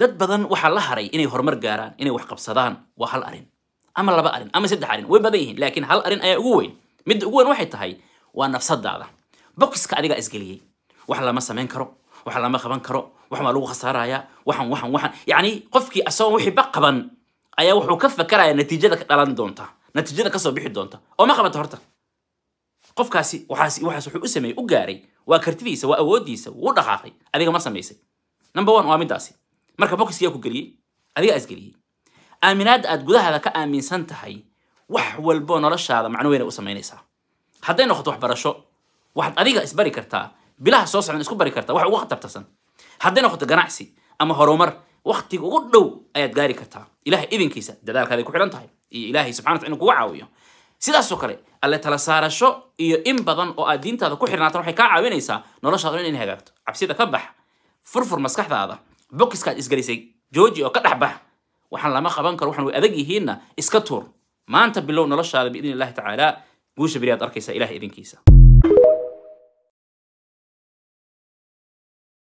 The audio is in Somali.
Dad badan waxaa la haray inay horumar gaaraan, inay wax qabsadaan. Waa hal arrin ama laba arrin ama saddex arrin, way badan yihiin, laakiin hal arrin ayaa ugu weyn. Midda ugu weyn waxay tahay waa nafsadaada. Bokiska adigaa isgeliyey: wax lama samayn karo, wax lama qaban karo, wax waa lagu khasaarayaa, waxan waxan waxan. Yacni qofkii asagoo wixii ba qaban ayaa wuxuu ka fakarayaa natiijada ka dhalan doonta, natiijada kasoo bixi doonta, oo ma qabato. Horta qofkaasi waxaas waxaas wuxuu u sameeyey, u gaaray, waa kartidiisa, waa awoodiisa, wuu u dhaqaaqay. Adiga ma samaysay? Number one waa midaasi. Marka bokiskiyaa ku geliyey? Adigaa isgeliyey. Aaminaadda aad gudahaada ka aaminsan tahay wax walbo noloshaada macno weyn ay u samaynaysaa. Hadday noqoto waxbarasho, waxaad adiga isbari kartaa bilaha soo socdan, isku bari kartaa wax ugu khatartasan. Hadday noqoto ganacsi ama horumar, waktiga ugu dhow ayaad gaari kartaa, Ilahay idinkiisa. Dadaalkaaday ku xidhan tahay iyo Ilaahay subxana wataala inuu kugu caawiyo. Sidaasoo kale alle tala saarasho iyo in badan oo aad diintaada ku xidhnaatan waxay kaa caawinaysaa noloshaada inay hagaagto. Cabsida ka bax, furfur maskaxdaada, bokiskaad isgelisay jooji oo ka dhex bax. Waxaan lama qaban karo, waxaan way adag yihiinna iska tuur. Maanta bilow noloshaada, biidni Illahi tacaala guusha beriyaad arkaysaa, Ilahay idinkiisa.